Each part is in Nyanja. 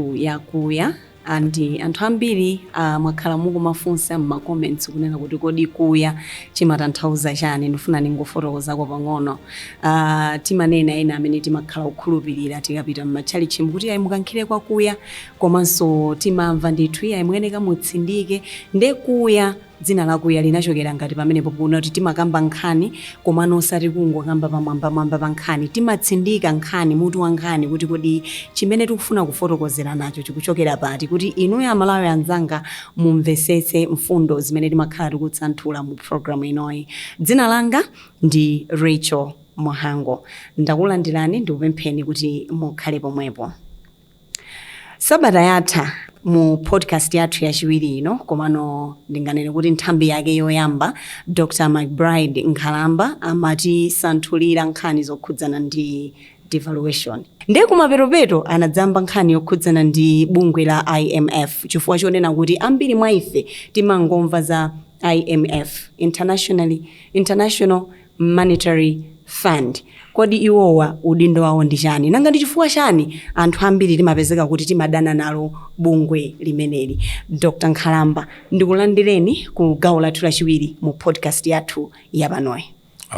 Yakuya and anthu ambiri mwakhala mukumafunsa mma comments kunena kuti kodi kuya chimatanthauza chani? Ndifuna ningofotokozako pang'ono. Timanena ena amene timakhala kukhulupirira tikapita m'matchalichi kuti ayi, mukankhire kwakuya, komanso timamva ndithu iyayi, muyeneka mutsindike. Nde kuya, dzina lakuya linachokera ngati pamenepo, kuona kuti timakamba nkhani komano osati kungokamba pamwambamwamba pa nkhani, timatsindika nkhani, mutu wa nkhani, kuti kodi chimene tikufuna kufotokozera nacho chikuchokera pati, kuti inuyo Amalawi anzanga mumvesetse mfundo zimene timakhala tikutsanthula mu programu inoyi. Dzina langa ndi Rachel Mhango, ndakulandirani, ndikupempheni kuti mukhale pomwepo. Sabata yatha mu podcast yathu yachiwiri ino, komano ndinganene kuti nthambi yake yoyamba, Dr McBride Nkhalamba amatisanthulira nkhani zokhudzana ndi devaluation. Ndiye kumapetopeto anadzamba nkhani yokhudzana ndi bungwe la IMF, chifukwa chonena kuti ambiri mwa ife timangomva za IMF, International Monetary Fund. Kodi iwowa udindo wawo ndi chani? Nanga ndi chifukwa chani anthu ambiri timapezeka kuti timadana nalo bungwe limeneli? Dr Nkhalamba, ndikulandireni ku gawo lathu lachiwiri mu podcast yathu yapanoyi.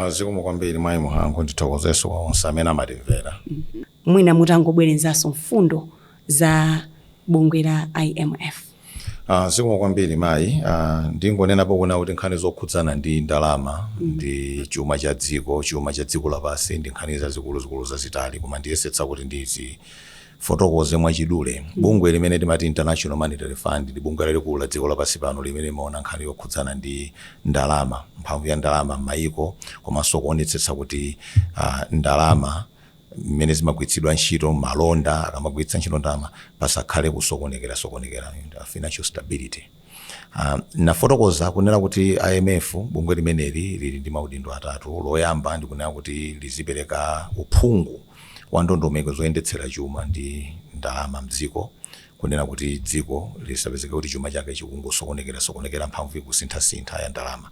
Zikomo kwambiri, mayi Muhango. Ndithokozenso kwa onse amene amatimvera. Mwina mutangobwerezanso mfundo za bungwe la IMF. Zikomo kwambiri, mayi. Ndingonenapo kuna kuti nkhani zokhudzana ndi ndalama ndi chuma cha dziko, chuma cha dziko lapansi, ndi nkhani zazikuluzikulu, zazitali, koma ndiyesetsa kuti ndizifotokoze mwachidule. Bungwe limene timati International Monetary Fund ndi bungwe lalikulu la dziko lapansi pano limene limaona nkhani yokhudzana ndi ndalama, mphamvu ya ndalama m'mayiko, komanso kuonetsetsa kuti ndalama mmene zimagwiritsidwa ntchito, malonda akamagwiritsa ntchito ndalama, pasakhale kusokonekera sokonekera, financial stability. Nafotokoza kunena kuti IMF, bungwe limeneli, lili ndi maudindo atatu. Loyamba ndikunena kuti lizipereka uphungu wa ndondomeko zoyendetsera chuma ndi ndalama mdziko, kunena kuti dziko lisapezeke kuti chuma chake chikungosokonekera sokonekera, mphamvu ikusinthasintha ya ndalama,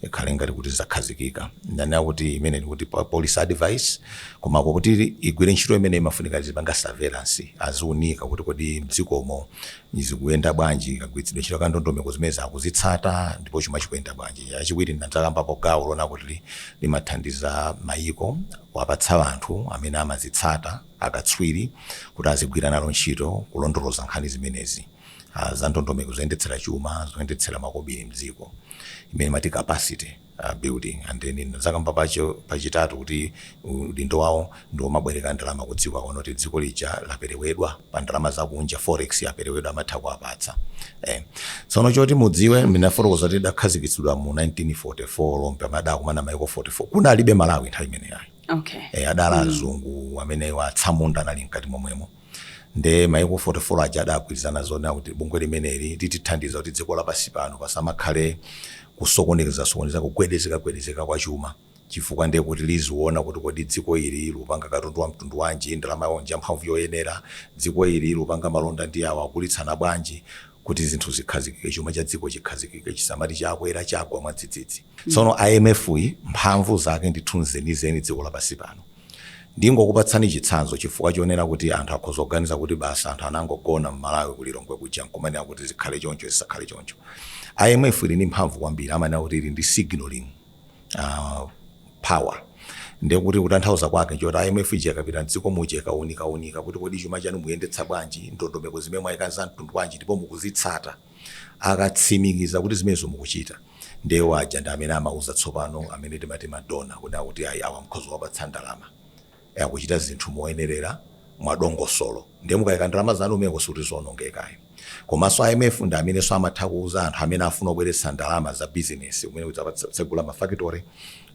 ikhale ngati kuti zakhazikika. Ndanena kuti imene ndikuti policy advice, koma kuti igwire ntchito imene imafunika zipanga surveillance, aziunika kuti kodi mdzikomo zikuyenda bwanji, kagwiritsidwe ntchito ka ndondomeko zimene zakuzitsata, ndipo chuma chikuyenda bwanji. Yachiwiri, ndadzakambapo gawo lona kuti limathandiza mayiko kuwapatsa anthu amene amazitsata, akatswiri, kuti azigwira nalo ntchito kulondoloza nkhani zimenezi za ndondomeko zoyendetsera chuma, zoyendetsera makobiri mdziko, imene mati capacity building. And then ndadzakamba pachitatu kuti udindo wawo ndi womabwereka ndalama ku dziko, akaona kuti dziko lija laperewedwa pa ndalama zakunja, forex yaperewedwa, amatha kuwapatsa. Tsono choti mudziwe, minafotokoza kuti idakhazikitsidwa mu 1944 lompe amadakumana maiko 44, kunalibe Malawi nthawi imeneyayi. Adala azungu amene atsamunda anali mkati momwemo. Nde maiko 44 aja adagwirizana zona kuti bungwe limeneli litithandiza kuti dziko lapansi pano pasamakhale kusokoneza sokoneza, kugwedezeka gwedezeka kwa chuma, chifukwa ndiye kuti liziona kuti kodi dziko ili lupanga katundu wa mtundu wanji, ndalama yonja mphamvu yoyenera, dziko ili lupanga malonda ndi awo, agulitsana bwanji, kuti zinthu zikhazikike, chuma cha dziko chikhazikike, chisamati chakwera, chagwa mwadzidzidzi. Tsono IMF iyi mphamvu zake ndithu nzenizeni dziko lapansi pano. Ndingokupatsani chitsanzo, chifukwa chonena kuti anthu akhoza kuganiza kuti basi, anthu anangogona mMalawi kuLilongwe kuja nkumanena kuti zikhale choncho, zisakhale choncho. IMF ili ndi mphamvu kwambiri, amanena kuti ili ndi signaling power. Ndekuti kutanthauza kwake choti IMF ija ikapita mdziko muja, ikaunikaunika kuti kodi chuma chanu muyendetsa bwanji, ndondomeko zimene mwayika za mtundu wanji, ndipo mukuzitsata, akatsimikiza kuti zimenezo mukuchita, ndiye waja ndi amene amauza tsopano amene timati ma donor kunena kuti ayi, awa mkhozo wapatsa ndalama, akuchita zinthu moyenerera, mwadongosolo, ndiye mukayika ndalama zanu umeko sikuti zonongekayo. Komanso IMF ndi amenenso amatha kuuza anthu amene afuna kubweretsa ndalama za business, kumene kutsegula mafactory,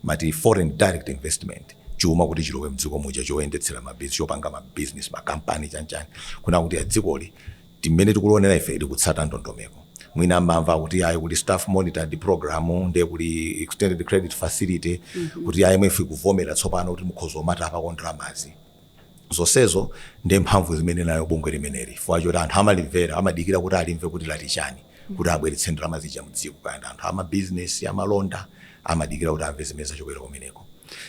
mati foreign direct investment, chuma kuti chilowe mdziko muja choyendetsera mabizinesi, chopanga mabizinesi, makampani, chanchani, kuna kuti dzikoli timene tikulionera ife likutsata ndondomeko. Mwina mmamva kuti ayi, kuli staff monitored program, ndiye kuli extended credit facility, kuti IMF ikuvomera tsopano kuti mukhoza kumatapako ndalamazi. Zonsezo ndiye mphamvu zimene nayo bungwe limeneli, chifukwa choti anthu amalimvera, amadikira kuti alimve kuti lati chani, kuti abweretse ndalama zija mdziko. Kaya anthu amabizinesi, amalonda, amadikira kuti amve zimene zachokera kumeneko.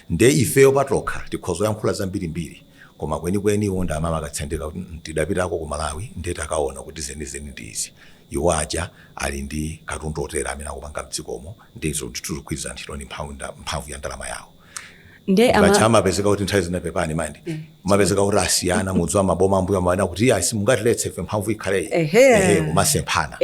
Ndiye ifeyo patokha tikhoza kuyankhula zambirimbiri, koma Koma kwenikweni iwo ndi amene amakatsindika kuti tidapitako ku Malawi, ndiye takaona kuti zenizeni ndi izi. Iwo aja ali ndi katundu otere amene akupanga mdzikomo, ndizo tizigwiritsa ntchito ndi mphamvu ya ndalama yawo. Nde ama Pacha amapezeka kuti nthawi zina, pepani mandi, mapezeka kuti asiyana mudziwa maboma ambuyo amaona kuti iya, simungatiletse ife, mphamvu ikhaleyi. Kumasemphana.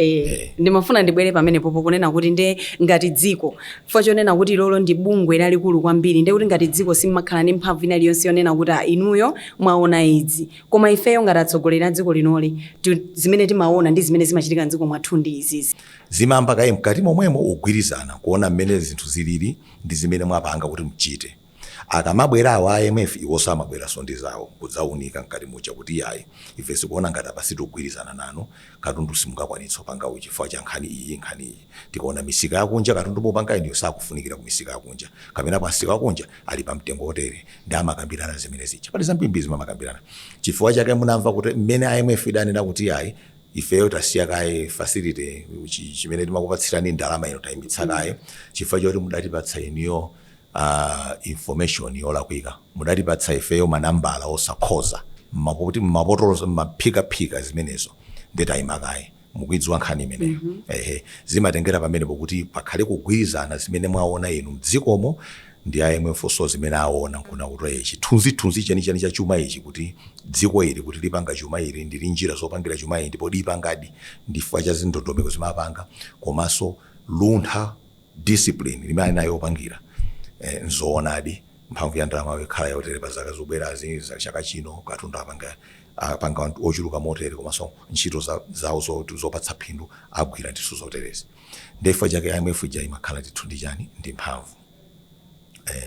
Ndimafuna ndibwere pamene popo kunena kuti nde ngati dziko, chifukwa chonena kuti lolo ndi bungwe lalikulu kwambiri, nde kuti ngati dziko simmakhala ndi mphamvu ina iliyonse yonena kuti, "Ah, inuyo mwaona idzi, koma ifeyo ngati atsogoleri a dziko linoli zimene timaona ndi zimene zimachitika mdziko mwathu ndi izizi"? Zimamba kaye mkati momwemo ugwirizana kuona mmene zinthu zilili ndi zimene mwapanga kuti mchite. Akamabwera awa IMF, iwonso amabweranso ndi zawo kudzaunika mkati muja kuti yayi, ife sikuona ngati apa sitikugwirizana nanu, katundu simungakwanitsa kupanga uchi chifukwa cha nkhani iyi, nkhani iyi. Tikaona misika yakunja, katundu mupanga iniyo sakufunikira ku misika yakunja, kapena pa msika wakunja ali pa mtengo otere. Ndi amakambirana zimene zija, pali zambiri zimamakambirana. Chifukwa chake munamva kuti mmene IMF idanena kuti yayi, ifeyo tasiya kaye facility chimene timakupatsirani ndalama ino, tayimitsa kaye chifukwa choti mudatipatsa iniyo information yolakwika, mudatipatsa ifeyo manambala osakhoza mmapoti mmapotolo mmaphikaphika zimenezo, ndetayima kaye. Mukuidziwa nkhani imeneyo? Ehe, zimatengera pamenepo kuti pakhale kugwirizana zimene mwaona inu mdzikomo ndi IMF so zimene aona nkuna kuti chithunzithunzi chenicheni cha chuma ichi, kuti dziko ili kuti lipanga chuma ili, ndili njira zopangira chuma ili, ndipo lipangadi ndifukwa cha zindondomeko zimapanga, komanso luntha, discipline limene ali nayo yopangira, nzoonadi mphamvu ya ndalama ikhala yotere pa zaka zobwerazi, za chaka chino katundu apanga ochuluka motere, komanso ntchito zawo zopatsa phindu agwira ndithu zoterezi. Ndifukwa chake IMF ija imakhala ndithu ndi chani, ndi mphamvu.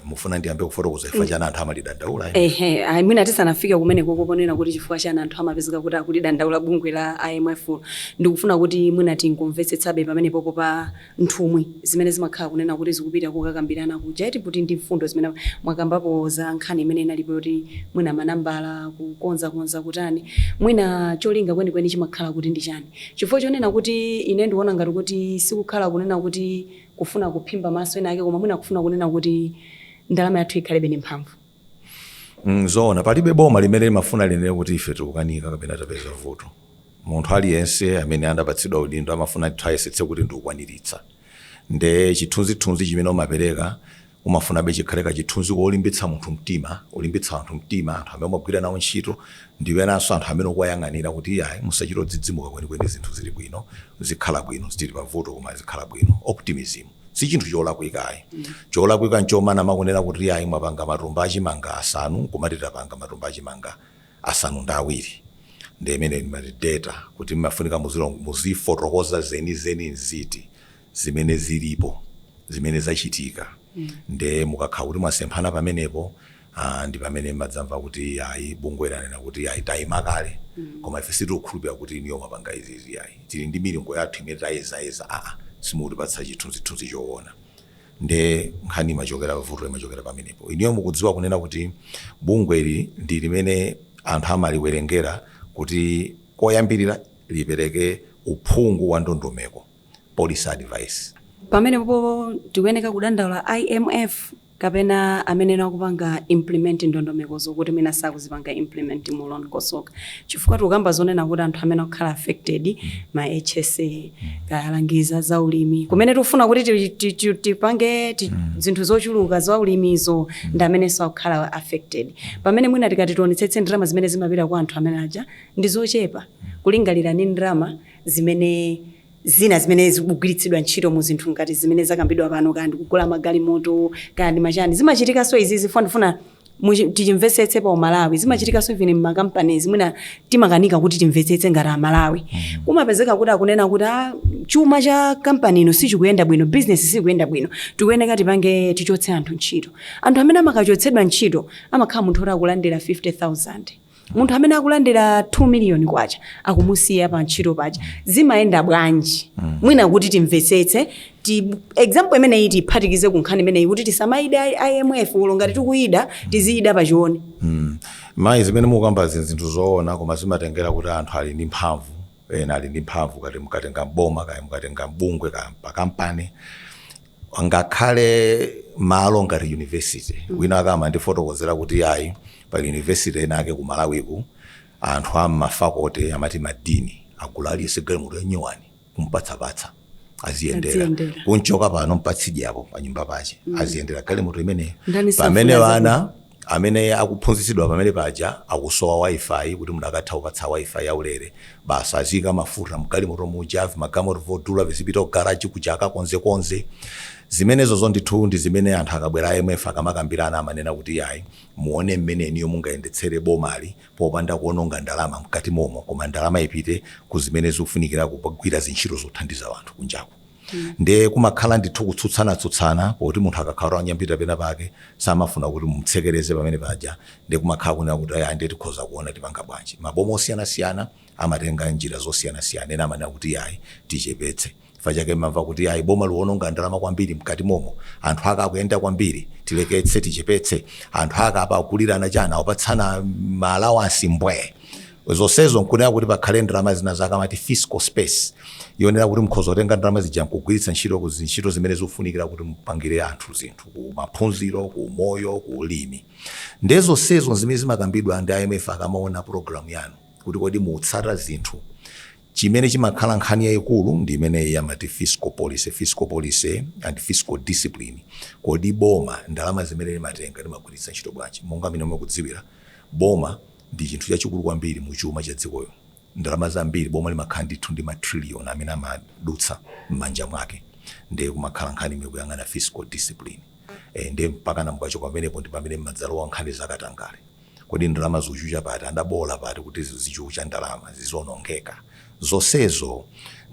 Mufuna ndiyambe kufotokoza chifukwa chani anthu amalidandaula IMF? Ehe, ayi, mwina tisanafike kumene kokonena kuti chifukwa chani anthu amapezeka kuti akulidandaula bungwe la IMF, ndikufuna kuti mwina tingomvetsetsabe pamene popo pa nthumwi zimene zimakhala kunena kuti zikupita kukakambirana kuja, eti, kuti ndi mfundo zimene mwakambapo za nkhani imene inalipo yoti mwina manambala kukonzakonza kutani, mwina cholinga kwenikweni chimakhala kuti ndi chani? Chifukwa chonena kuti ine ndikuona ngati kuti sikukhala kunena kuti kufuna kuphimba maso ena ake, koma mwina kufuna kunena kuti ndalama yathu ikhalebe ndi mphamvu. Zoona, palibe boma limene limafuna linene kuti ife tikukanika kapena tapeza vuto. Munthu aliyense amene adapatsidwa udindo amafuna ndithu ayesetse kuti ndikukwaniritsa. Nde chithunzithunzi chimene umapereka umafunabe chikhale kachithunzi kolimbitsa munthu mtima, ulimbitsa anthu mtima, anthu amene umagwira nawo ntchito ndiwenanso anthu amene ukuwayang'anira, kuti iyayi, musachite kudzidzimuka kwenikweni, zinthu zili bwino, zikhala bwino, zitili pavuto koma zikhala bwino. Optimism si chinthu cholakwikayi. Cholakwika nchomana makunena kuti iyayi, mwapanga matumba achimanga 5, kumati tapanga matumba achimanga 7. Ndi imene imati data, kuti mmafunika muzifotokoza zenizeni nziti zimene zilipo, zimene zachitika. Nde mukakhala kuti mwasemphana pamenepo, ndi pamene madzamva kuti ayi, bungwe lanena kuti ayi, tayima kale, koma ife sitikukhulupirira kuti iniyo mwapanga izizi, ayi, tili ndi milingo yathu imene tayezayeza, aa, simukutipatsa chithunzithunzi choona. Nde nkhani imachokera, vuto imachokera pamenepo. Iniyo mukudziwa kunena kuti bungwe ili ndi limene anthu amaliwerengera kuti koyambirira lipereke uphungu wa ndondomeko, policy advice. Pamenepo tikuyeneka kudandaula IMF kapena amene akupanga implement ndondomeko zokuti mwina sakuzipanga implement molongosoka? Chifukwa tikukamba zonena kuti anthu amene akukhala affected, ma HSA, kalangiza za ulimi, kumene tikufuna kuti tipange zinthu zochuluka za ulimizo, ndi amenenso akukhala affected, pamene mwina tikati tionetsetse ndalama zimene zimapita kwa anthu amene aja ndi zochepa kulingalira ndi ndalama zimene zina zimene zikugwiritsidwa ntchito mu zinthu ngati zimene zakambidwa pano, kandi kugula magalimoto, kandi machani. Zimachitikanso izi zifuna ndifuna tichimvetsetse pa Umalawi. Zimachitikanso even mma companies, mwina timakanika kuti timvetsetse ngati Amalawi. Kumapezeka kuti akunena kuti, ah, chuma cha kampani ino sichikuyenda bwino, business sikuyenda bwino, tikuyeneka tipange tichotse anthu ntchito. Anthu amene amakachotsedwa ntchito amakhala munthu oti akulandira 50,000. Munthu amene akulandira 2 million kwacha akumusiya pa ntchito paja, zimayenda bwanji? Mwina kuti timvetsetse ti example imeneyi tiphatikize ku nkhani imeneyi kuti tisamayide IMF ulo, ngati tikuyida tiziyida pachione. Mayi, zimene mukamba zinthu zoona, koma zimatengera kuti anthu ali ndi mphamvu, ena ali ndi mphamvu, kati mukatenga mboma, kaya mukatenga mbungwe, kaya pa kampani. Ngakhale malo ngati university, wina akama ndifotokozera kuti ayi, pa university ena ake ku Malawiku anthu ama faculty amati ma dean agula aliyense galimoto yanyuwani kumpatsapatsa aziyendera. Aziyendera. Kunchoka pano mpatsidyapo panyumba pache aziyendera galimoto imeneyo. Ndani safuna Pamene vana amene akuphunzitsidwa pamene paja akusowa WiFi, kuti mudakatha kupatsa WiFi yaulere basi, aziyika mafuta mgalimoto muja, magalimoto vodula vizipita kugaraji kuja akakonzekonze. Zimenezo zondithu ndi zimene anthu akabwera IMF akamakambirana amanena kuti yayi, muone mmene iniyo mungayendetsere bomali popanda kuononga ndalama mkati momo, koma ndalama ipite ku zimene zikufunikira kugwira zintchito zothandiza anthu kunjaku. Ndiye kumakhala ndithu kutsutsana-tsutsana, poti munthu akakhala anyambita pena pake samafuna kuti mumtsekereze pamene paja. Ndiye kumakhala kunena kuti aya, ndiye tikhoza kuona tipanga bwanji. Maboma osiyanasiyana amatenga njira zosiyanasiyana. Ena amanena kuti ayi, tichepetse. Chifukwa chake mamva kuti ayi, boma liwononga ndalama kwambiri mkati momo, anthu aka akuyenda kwambiri, tileketse, tichepetse. Anthu aka apa akulirana chana, apatsana ma allowance mbwe. Zonsezo nkunena kuti pakhale ndalama zina zake, amati fiscal space, yonena kuti mukhoza kutenga ndalama zija nkugwiritsa ntchito ku zintchito zimene zikufunikira kuti mupangire anthu zinthu, ku maphunziro, ku moyo, ku ulimi. Ndiye zonsezo zimene zimakambidwa ndi IMF akamaona program yanu kuti kodi mutsata zinthu. Chimene chimakhala nkhani yayikulu ndi imeneyi amati fiscal policy, fiscal policy and fiscal discipline. Kodi boma ndalama zimene limatenga limagwiritsa ntchito bwanji? Monga mene mukudziwira, boma ndi chinthu chachikulu kwambiri mu chuma cha dzikoyo. Ndalama zambiri boma limakhala ndithu ndi matrillion amene amadutsa m'manja mwake. Ndiye kumakhala nkhani imene kuyang'ana fiscal discipline. Ndiye mpakana mukachoka pamenepo ndi pamene mmadzalowa nkhani zakatangale. Kodi ndalama zikuchucha pati? Adabola pati kuti zichucha ndalama zizonongeka? Zonsezo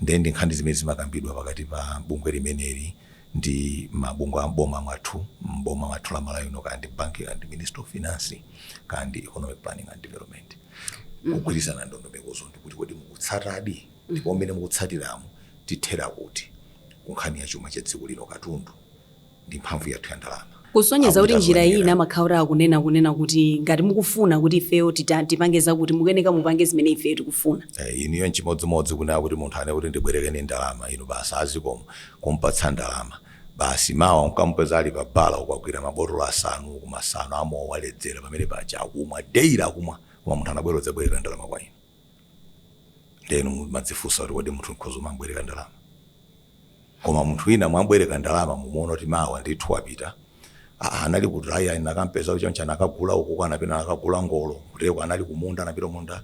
ndiye ndi nkhani zimene zimakambidwa pakati pa bungwe limeneli ndi mabungwe a boma mwathu, mboma mwathu la Malawi ino, kandi banki, kandi Minister of Finance, kandi Economic Planning and Development, kugwirizana ndondomekozo ndikuti kodi mukutsatadi, ndipo mmene mukutsatiramo tithera kuti ku nkhani ya chuma cha dziko lino, katundu ndi mphamvu yathu ya ndalama. Kusonyeza kuti njira Akuti ina amakhala akunena kunena kuti ngati mukufuna kuti ifeyo tipange zakuti, mukuyeneka mupange zimene ifeyo tikufuna. Inuyo nchimodzimodzi kunena kuti munthu ane kuti ndibwerekeni ndalama, inu basi azikomo kumpatsa ndalama basi, mawa nkamupeza ali pa bala ukwagwira mabotolo asanu kumasanu amowa, waledzera pamene paja, akumwa daily, akumwa, koma munthu anabwera udzabwereka ndalama kwa inu. Ndenu madzifunsa kuti kodi munthu nkhoza umambwereka ndalama? Koma munthu wina mwabwereka ndalama, mumuona kuti mawa ndithu wapita. Ah, anali kuti ayi, nakampeza uchoncha, nakagula uku, anapita nakagula ngolo kuteko, anali kumunda, anapita munda.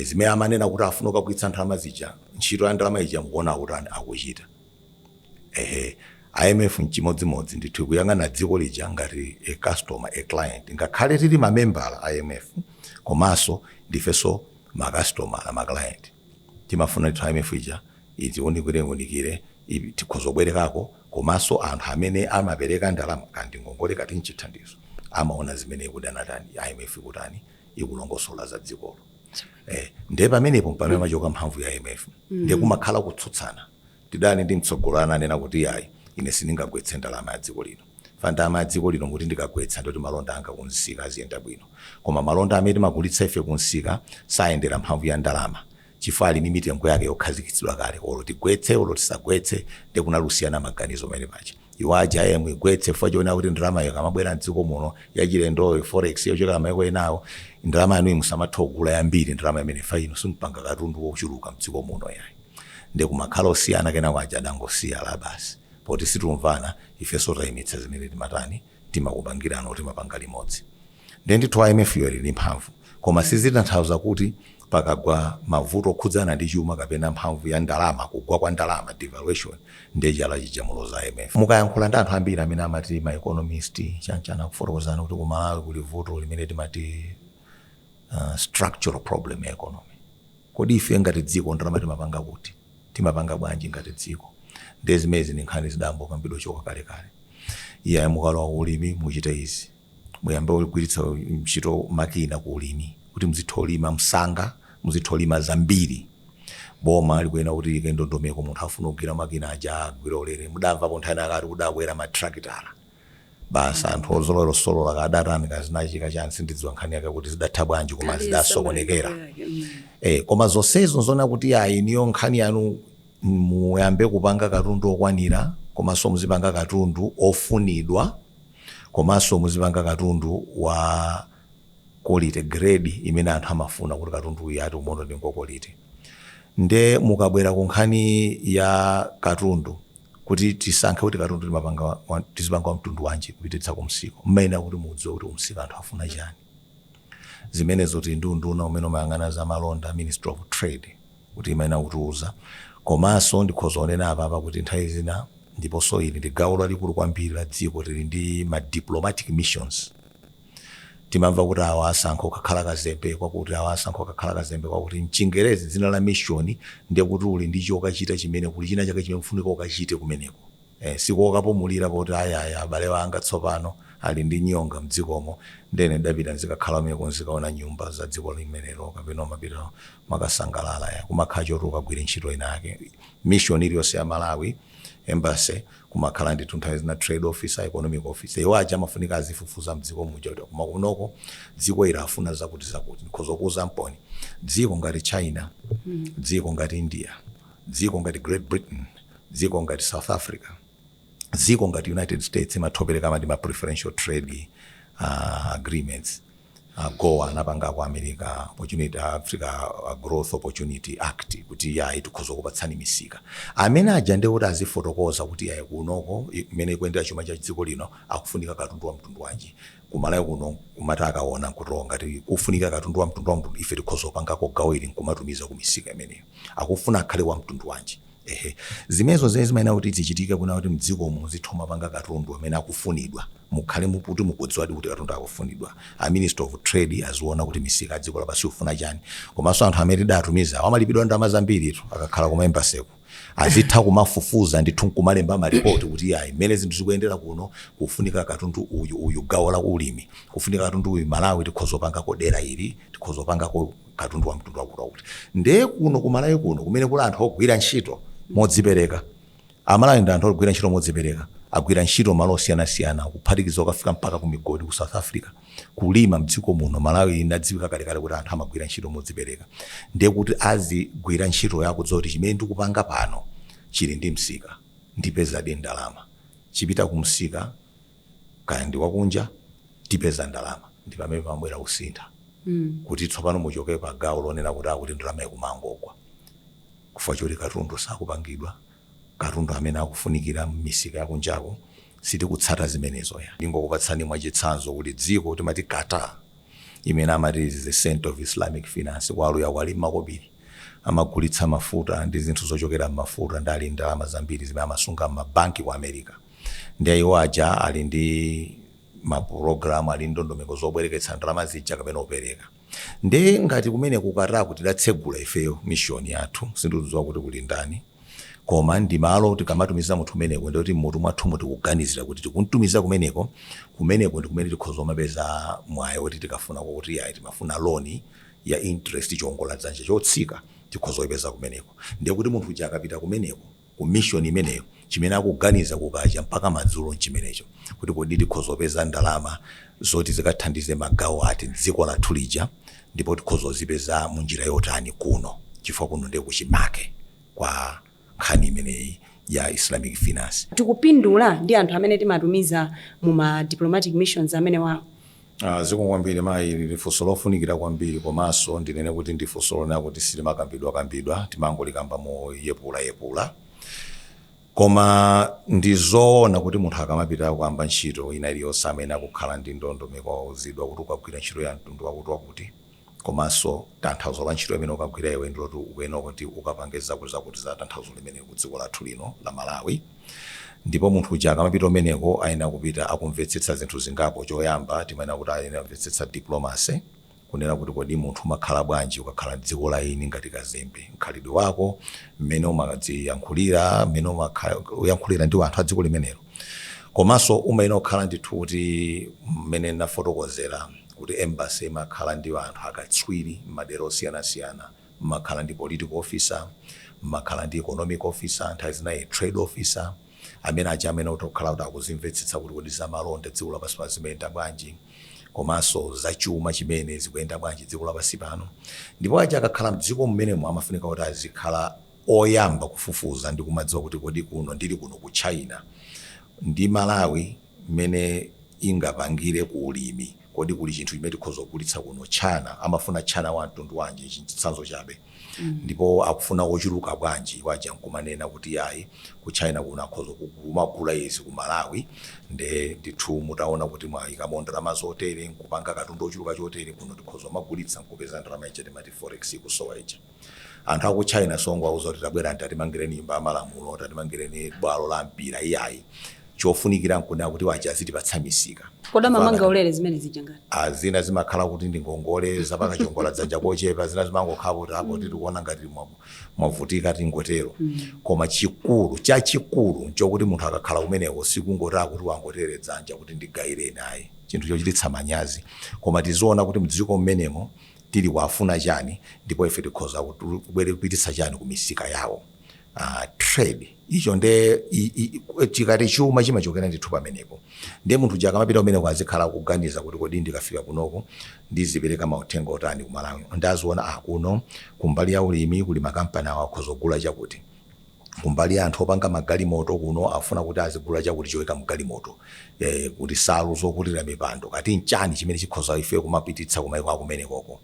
Zimene amanena kuti afuna kukagwiritsa ndalama zija, ntchito ya ndalama ija mukuona kuti akuchita. Ehe, IMF nchimodzimodzi ndithu kuyang'ana dziko lija ngati a customer, a client. Ngakhale tili mamembala a IMF, komanso ndifenso makastomala, ma client. Timafuna ndithu IMF ija itiunikire unikire, tikhoza kubwerekako. Komanso anthu amene amapereka ndalama, kandi ngongole, kati mchithandizo, amaona zimene ikuti anatani, IMF ikutani, ikulongosola za dzikolo. Ndiye pamenepo pamene machoka mphamvu ya IMF. Ndiye kumakhala kutsutsana. Tidali ndi mtsogoleri ananena kuti ayi, ine sindingagwetse ndalama ya dziko lino. Fa ndalama ya dziko lino kuti ndikagwetsa, ndoti malonda anga kunsika aziyenda bwino, koma malonda amene timagulitsa ife kunsika sayendera mphamvu ya ndalama, chifukwa ali ndi mitengo yake yokhazikitsidwa kale, olo tigwetse olo tisagwetse. Ndi kunalusiyana maganizo pamene paja. Iwo aja aye muigwetse chifukwa choona kuti ndalama iyo kamabwera mdziko muno yachilendoyo, forex yochokera maiko enawo, ndalama yanuyi musamatha kugula yambiri ndalama imene fa ino simpanga katundu wochuluka mdziko muno yayi. Ndi kumakhala osiyana. Kenako aja adangosiya la basi, poti situmvana, ifenso tayimitsa zimene timatani, timakupangirano, timapanga limodzi. Ndiye ndithu IMF yo ili ndi mphamvu, koma sizitanthauza kuti pakagwa mavuto okhudzana ndi chuma kapena mphamvu ya ndalama, kugwa kwa ndalama, devaluation, ndiye chala chijamulo za IMF. Mukayankhula ndi anthu ambiri amene amati ma economist chanchana, kufotokozana kuti ku Malawi kuli vuto limene timati structural problem ya economy. Kodi ife ngati dziko ndalama timapanga kuti, timapanga bwanji ngati dziko? Ndiye zimezi ndi nkhani zidambokambidwa choka kalekale. Iye mukalowa ku ulimi muchite izi, muyambe kugwiritsa ntchito makina ku ulimi kuti muzitha kulima msanga, muzitha kulima zambiri. Boma likuyenera kuti liyike ndondomeko, munthu afuna kugwira makina aja agwira ulere. Mudamvapo nthani akati kudakwera matrakitala basi, anthu ozolowera osolola kadatani, kazinachika chani, sindidziwa nkhani yake kuti zidatha bwanji, koma zidasokonekera. Koma zonsezo nzona kuti ayi, niyo nkhani yanu muyambe kupanga katundu okwanira. Komanso muzipanga katundu ofunidwa, komanso muzipanga katundu wa quality grade imene anthu amafuna, kuti katundu uyu ati umono ndi ngwa quality. Nde mukabwera ku nkhani ya katundu, kuti tisankhe kuti katundu tizipanga wa mtundu wanji kupititsa ku msika, mmayenera kuti mudziwe kuti kumsika anthu afuna chani. Zimenezo tili ndi unduna umene umayang'ana za malonda, Ministry of Trade, kuti imayenera kutiuza. Komanso ndikhoza kunena apapa kuti nthawi zina, ndiponso ili ndi gawo lalikulu kwambiri la dziko, tili ndi ma diplomatic missions. Timamva kuti awa asankha kukhala kazembe kwakuti, awa asankha kukhala kazembe kwakuti. Mchingerezi dzina la mission ndiye kuti uli ndi chokachita chimene kuli china chake chimene kufunika ukachite kumeneko. Sikokapumulira poti ayaya abale wanga tsopano ali ndi nyonga mdzikomo, ndene ndapita nzikakhala kumeneko, nzikaona nyumba za dziko limenelo, kapena umapita makasangalala ya kumakhala choti ukagwire ntchito ina yake. Mission iliyonse ya Malawi, embassy, kumakhala ndithu nthawi zina trade officer, economic officer. Iwo aja amafunika azifufuza mdziko muja kuti koma kunoko dziko ili afuna zakuti zakuti. Ndikhoza kuuza mponi, dziko ngati China, dziko ngati India, dziko ngati Great Britain, dziko ngati South Africa, dziko ngati United States, imathopereka amati ma preferential trade agreements. AGOA anapanga ku America, Opportunity Africa Growth Opportunity Act, kuti yayi, tikhoza kupatsani misika. Amene aja ndi kuti azifotokoza kuti yayi, kunoko imene ikuyendera chuma cha dziko lino akufunika katundu wa mtundu wanji. Kumalawi kuno kumati akaona nkuti ngati kufunika katundu wa mtundu, ife tikhoza kupangako gawo ili nkumatumiza ku misika imeneyo, akufuna akhale wa mtundu wanji. Ehe, zimenezo zimene zimayenera kuti zichitike, kuna kuti mdziko muzitha mapanga katundu amene akufunidwa, mukhale muputi mukudziwadi kuti katundu akufunidwa. A Minister of Trade aziona kuti misika ya dziko lapansi ikufuna chani. Komanso anthu amene tidatumiza amalipidwa ndalama zambiritu akakhala kuma embassy-ko, azitha kumafufuza ndithu nkumalemba malipoti kuti ayi, mmene zinthu zikuyendera kuno kufunika katundu uyu uyu, gawo la ulimi kufunika katundu uyu, Malawi tikhoza kupangako dera ili, tikhoza kupangako katundu wa mtundu wakuti wakuti. Ndiye kuno kumalawi kuno kumene kuli anthu ogwira ntchito modzipereka, Amalawi ndi anthu ogwira ntchito modzipereka, agwira ntchito malo osiyanasiyana, kuphatikiza ukafika mpaka ku migodi ku South Africa, kulima mdziko muno. Malawi inadziwika kalekale kuti anthu amagwira ntchito modzipereka. Ndiye kuti azigwira ntchito yakudziwa kuti chimene ndikupanga pano chili ndi msika, ndipezadi ndalama, chipita ku msika kaya ndi wakunja, tipeza ndalama. Ndi pamene pamabwera kusintha, kuti tsopano muchoke pa gawo lonena kuti akuti ndalama ikumangogwa kufa choti katundu sakupangidwa, katundu amene akufunikira m'misika yakunjako, sitikutsata zimenezo ya. Ndingokupatsani mwachitsanzo kuti dziko timati Qatar, imene amati is the center of Islamic finance, kwaluya kwali makobiri, amagulitsa mafuta ndi zinthu zochokera m'mafuta, ndi ali ndalama zambiri zimene amasunga m'mabanki ku America. Ndi iwo aja ali ndi mapulogalamu, ali ndondomeko zobwereketsa ndalama zija kapena opereka. Ndi ngati kumene ku Qatar kuti tidatsegula ifeyo mission yathu, sindikudziwa kuti kuli ndani, koma ndi malo tikamatumiza munthu kumeneko, ndikuti mmutu mwathumu tikuganizira kuti tikuntumiza kumeneko, kumeneko ndi kumene tikhoza kumapeza mwayi kuti tikafuna kuti ayi, timafuna loan ya interest, chiongola dzanja chotsika, tikhoza kuipeza kumeneko. Ndiye kuti munthu uja akapita kumeneko ku mission imeneyo, chimene akuganiza kukacha mpaka madzulo nchimenecho, kuti kodi tikhoza kupeza ndalama zoti zikathandize magawo ati dziko lathu lija, ndipo tikhoza kuzipeza munjira yotani kuno, chifukwa kuno ndiye kuchimake kwa nkhani imeneyi ya Islamic finance. Tikupindula ndi anthu amene timatumiza mu ma diplomatic missions amene wawo? Zikomo kwambiri mayi, ndi funso lofunikira kwambiri. Komanso ndinene kuti ndi funso lonena kuti silimakambidwa kambidwa, timangolikamba moyepula yepula. Koma ndi zoona kuti munthu akamapita kuyamba ntchito ina iliyonse amene akukhala ndi ndondomeko, wauzidwa kuti ukagwira ntchito ya mtundu wakuti wakuti, komanso tanthauzo la ntchito imene ukagwira iwe ndiloti ukuyenera kuti ukapange zakuti zakuti za tanthauzo limene ku dziko lathu lino la Malawi. Ndipo munthu uja akamapita umeneko ayenera kupita akumvetsetsa zinthu zingapo. Choyamba, timayenera kuti ayenera kumvetsetsa diplomacy, kunena kuti kodi munthu umakhala bwanji ukakhala dziko la eni ngati kazembe, mkhalidwe wako, mmene umadziyankhulira, mmene uyankhulira ndi anthu a dziko limenelo. Komanso umayenera kukhala ndithu kuti mmene nafotokozera kuti embassy imakhala ndi anthu akatswiri m'madera osiyanasiyana, mmakhala ndi political officer, mmakhala ndi economic officer, nthawi zinayi trade officer, amene aja amene kukhala kuti akuzimvetsetsa kuti kodi zamalonda dziko lapansi pano zimayenda bwanji, komanso zachuma chimene zikuyenda bwanji dziko lapansi pano. Ndipo aja akakhala mdziko mmenemo amafunika kuti azikhala Oyamba kufufuza ndi kumadziwa kuti kodi kuno ndili kuno ku China ndi Malawi mmene ingapangire ku ulimi, kodi kuli chinthu chimene tikhoza kugulitsa kuno? Chana amafuna chana wa mtundu wanji? Chitsanzo chabe. Ndipo akufuna ochuluka bwanji? Waja nkumanena kuti ayi, ku China kuno akhoza kumagula izi ku Malawi, nde ndithu mutaona kuti mwayikamo ndalama zotere nkupanga katundu ochuluka chotere, kuno tikhoza kumagulitsa nkupeza ndalama ija timati forex ikusowa ija. Anthu aku China songo auza kuti tabwera, tatimangireni nyumba ya malamulo, tatimangireni bwalo la mpira, iyayi. Chofunikira nkunena kuti waja azitipatsa misika. Kodi amamanga ulere zimene zija ngati? Ah, zina zimakhala kuti ndi ngongole zapakachongola dzanja kochepa, zina zimangokhala kuti apo tikuona ngati mwavutika, tingotero. Koma chikulu chachikulu nchokuti munthu akakhala kumeneko sikungoti akuti wangotere dzanja kuti ndigayireni, ayi, chinthu chochititsa manyazi. Koma tiziona kuti mdziko mmenemo tili kuafuna chani, ndipo ife tikhoza kubwere kupititsa chani ku misika yawo. Trade icho nde tikati chuma chimachokera ndithu pamenepo. Ndiye munthu uja akamapita kumeneko azikhala kuganiza kuti kodi ndikafika kunoko ndizipereka mauthenga otani ku Malawi? Ndaziona, ah, kuno kumbali ya ulimi kuli makampani awo akhoza kugula chakuti, kumbali ya anthu opanga magalimoto kuno afuna kuti azigula chakuti choyika mgalimoto, kuti salu zokutira mipando, kati nchani chimene chikhoza ife kumapititsa kumaiko akumenekoko.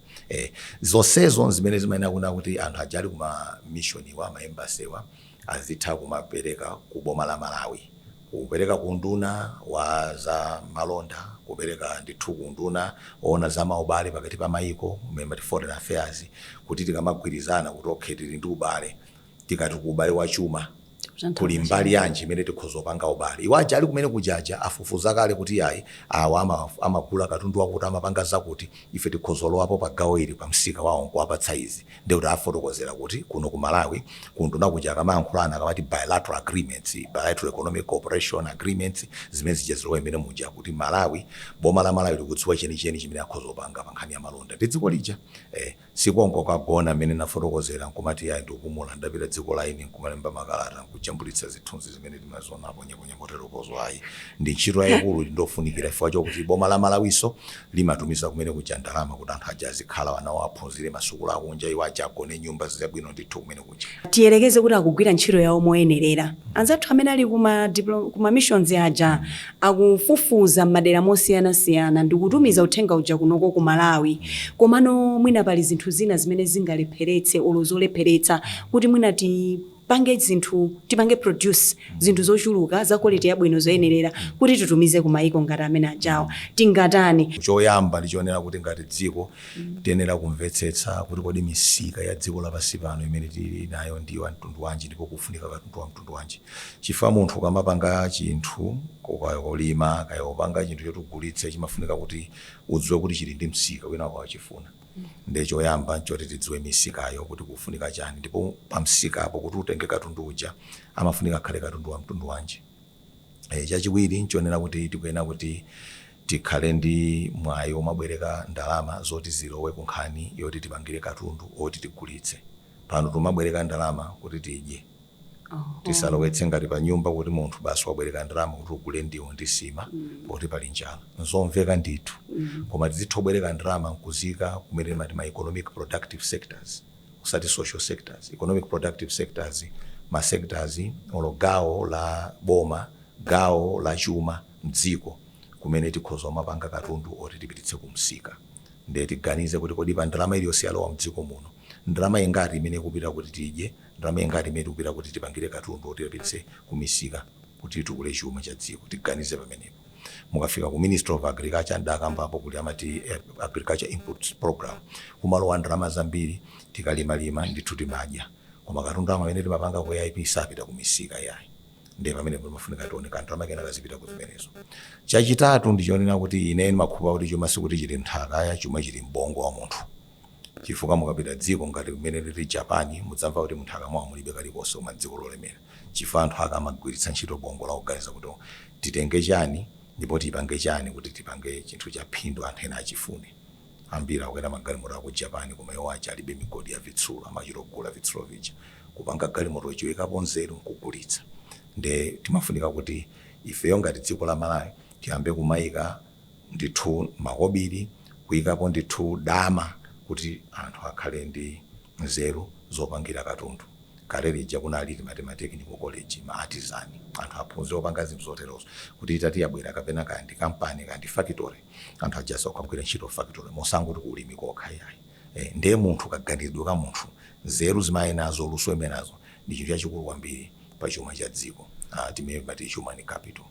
Zonsezo zimene zimayenera kuna kuti anthu aja ali kuma mission wa ma embassy wa azitha kumapereka ku boma la Malawi, kupereka ku nduna wa za malonda, kupereka ndithu ku nduna ona za maubale pakati pa maiko umene mati foreign affairs, kuti tikamagwirizana kuti okay, tili ndi ubale, tikati ku ubale wa chuma kuli mbali yanji imene tikhoza kupanga ubale? Iwo aja ali kumene kujaja afufuza kale kuti ayi, awa amagula katundu wakuti, amapanga zakuti, ife tikhoza lowapo pa gawo ili pa msika wawo nkuwapatsa izi. Ndikuti afotokozera kuti kuno ku Malawi kunduna kuja akamayankhulana akamati bilateral agreements, bilateral economic cooperation agreements, zimene zija zilowa imene muja kuti Malawi, boma la Malawi likudziwa chenicheni chimene akhoza kupanga pa nkhani ya malonda ndi dziko lija. Sikonko kagona mmene nafotokozera nkumati ayi, ndikupumula, ndapita dziko laini, nkumalemba makalata, nkujambulitsa zithunzi zimene timaziona ponyaponya poteropozo, ayi. Ndi ntchito yayikulu, ndofunikira chifukwa chokuti boma la Malawiso limatumiza kumene kuja ndalama kuti anthu aja azikhala, anawo aphunzire masukulu akunja, iwo aja agone nyumba zabwino ndithu kumene kuja. Tiyelekeze kuti akugwira ntchito yawo moyenerera anzathu amene ali kuma missions aja, akufufuza m'madera mosiyanasiyana ndikutumiza uthenga uja kunoko ku Malawi, komano mwina pali zinthu zina zimene zingalepheretse olo zolepheretsa kuti mwina tipange zinthu, tipange produce zinthu zochuluka za quality yabwino zoyenerera kuti titumize ku mayiko ngati amene ajawa, tingatani? Choyamba ndichonena kuti ngati dziko tiyenera kumvetsetsa kuti kodi misika ya dziko lapansi pano imene tili nayo ndiyo mtundu wanji, ndipo kufunika katundu wa mtundu wanji. Chifukwa munthu ukamapanga chinthu, kaya kulima, kaya kupanga chinthu choti ugulitse, chimafunika kuti udziwe kuti chili ndi msika wina wakawachifuna. Ndiye choyamba nchoti tidziwe misikayo kuti kufunika chani, ndipo pa msikapo kuti utenge katundu uja amafunika akhale katundu wa mtundu wanji. Chachiwiri nchonena kuti tikuyenera kuti tikhale ndi mwayi omabwereka ndalama zoti zilowe ku nkhani yoti tipangire katundu oti tigulitse. Pano tumabwereka ndalama kuti tidye, tisalowetse ngati pa nyumba kuti munthu basi wabwereka ndalama kuti ugule ndiwo ndi sima poti pali njala, nzomveka ndithu. Koma tizitha kubwereka ndalama nkuzika kumene timati ma economic productive sectors, usati social sectors, economic productive sectors, ma sectors olo gawo la boma, gawo la chuma mdziko kumene tikhoza kumapanga katundu oti tipititse kumsika. Ndiye tiganize kuti kodi pa ndalama iliyonse yalowa mdziko muno, ndalama ingati imene ikupita kuti tidye, ndalama ingati imene ikupita kuti tipangire katundu oti tipititse kumisika kuti titukule chuma cha dziko? Tiganize pamenepo. Mukafika ku Ministry of Agriculture, ndakambapo kuti amati agriculture inputs program, kumalowa ndalama zambiri, tikalimalima ndithu timadya, koma katundu amene timapanga ku AIP sapita kumisika, yayi. Ndiye pamene pamafunika tione kandalama kena kazipita ku zimenezo. Chachitatu ndichonena kuti ine ndimakhulupirira kuti chuma sikuti chili mnthaka ya, chuma chili mbongo wa munthu. Chifukwa mukapita dziko ngati kumene lili Japan, mudzamva kuti munthaka mwawo mulibe kalikonse, koma dziko lolemera, chifukwa anthu ake amagwiritsa ntchito bongo la kuganiza kuti titenge chani ndipo tipange chani kuti tipange chinthu cha phindu, anthu ena achifune. Ambiri akukwera magalimoto aku Japan, koma iwo aja alibe migodi ya vitsulo, amachita kugula vitsulo vija, kupanga galimoto choyikapo nzeru nkugulitsa. Nde timafunika kuti ifeyo ngati dziko la Malawi tiyambe kumayika ndithu makobiri, kuyikapo ndithu dama kuti anthu akhale ndi nzeru zopangira katundu. Kale lija kunali timati ma technical college, ma artisan, anthu aphunzire opanga zinthu zoterozo, kuti itati yabwera kapena kaya ndi kampani, kaya ndi factory, anthu ajasa kukagwira ntchito factory, mosangoti kuulimi kokha yayi. Ndiye munthu, kaganizidwe ka munthu, nzeru zimaye nazo, luso imene nazo, ndi chinthu chachikulu kwambiri pa chuma cha dziko, timene mati human capital,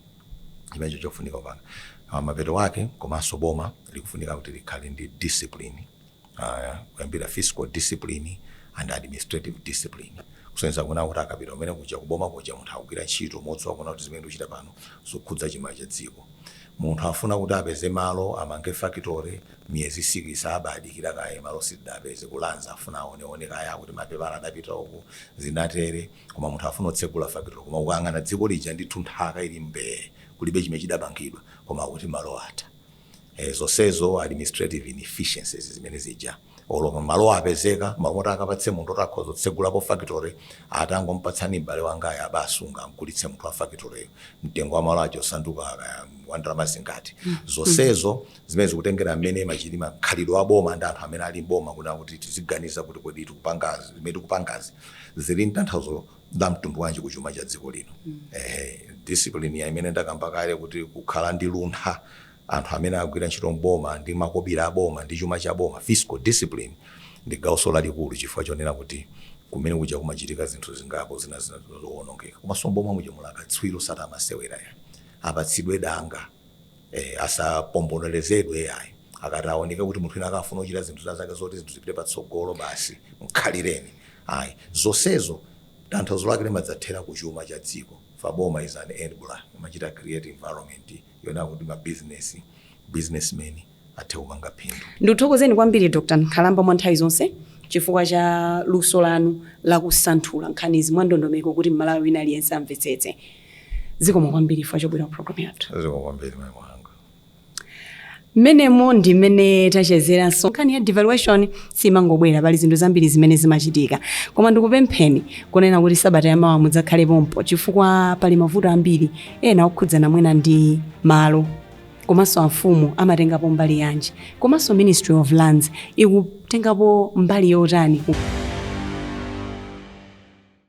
chimenecho chofunika kupanga. Mapeto wake, komanso boma likufunika kuti likhale ndi discipline, kuyambira fiscal discipline and administrative discipline, kusonyeza kuna kuti akapita umene kuja kuboma kuja, munthu akugwira ntchito modziwa kuna kuti zimene ndikuchita pano zokhudza chuma cha dziko. Munthu afuna kuti apeze malo amange factory, miyezi 6 abadikira kaye, malo sidapeze kulanza, afuna aoneone kaya kuti mapepala adapita uku, zinatere. Koma munthu afuna kutsegula factory, koma ukayang'ana dziko lija ndithu nthaka ili mbee, kulibe chimene chidapangidwa, koma kuti malo atha. Zonsezo administrative inefficiencies zimene zija. Olo malo apezeka, malo moti akapatse munthu oti akhoza kutsegulapo factory, atangompatsani m'bale wangayo, abasunga amgulitse munthu wa factory, mtengo wa malo aja osanduka kaya wa ndalama zingati. Zonsezo zimene zikutengera mmene machiti makhalidwe a boma ndi anthu amene ali mboma, kuna kuti tiziganiza kuti kodi tikupangazi, zimene tikupangazi zili ndi tanthauzo la mtundu wanji kuchuma cha dziko lino. Discipline ya imene ndakamba kale, kuti kukhala ndi luntha anthu amene agwira ntchito mboma ndi makobiri a boma ndi chuma cha boma, fiscal discipline ndi gawuso lalikulu, chifukwa chonena kuti kumene kuja kumachitika zinthu zingapo zina zina zowonongeka. Komanso mboma muja muli akatswiri osati amasewera ya, apatsidwe danga, asapombonerezedwe yayi. Akati aoneke kuti munthu ina akafuna kuchita zinthu zake zoti zinthu zipite patsogolo, basi mkhalireni, ayi. Zonsezo tanthauzo lake limadzathera kuchuma cha dziko. Boma is an enabler, imachita create environment yona kuti ma business, businessmen athe kupanga phindu. Ndikuthokozeni kwambiri, Dr Nkhalamba, mwa nthawi zonse chifukwa cha luso lanu lakusanthula nkhanizi mwa ndondomeko kuti Mmalawi wina aliyense amvetsetse. Zikomo kwambiri chifukwa chobwera ku programu yathu. Zikomo kwambiri, mayi mwanga. Mmenemo ndi mmene tachezeranso. Nkhani ya devaluation simangobwera, pali zinthu zambiri zimene zimachitika. Koma ndikupempheni kunena kuti sabata yamawa mudzakhale pompo, chifukwa pali mavuto ambiri ena okhudzana mwina ndi malo, komanso amfumu amatengapo mbali yanji, komanso Ministry of Lands ikutengapo mbali yotani.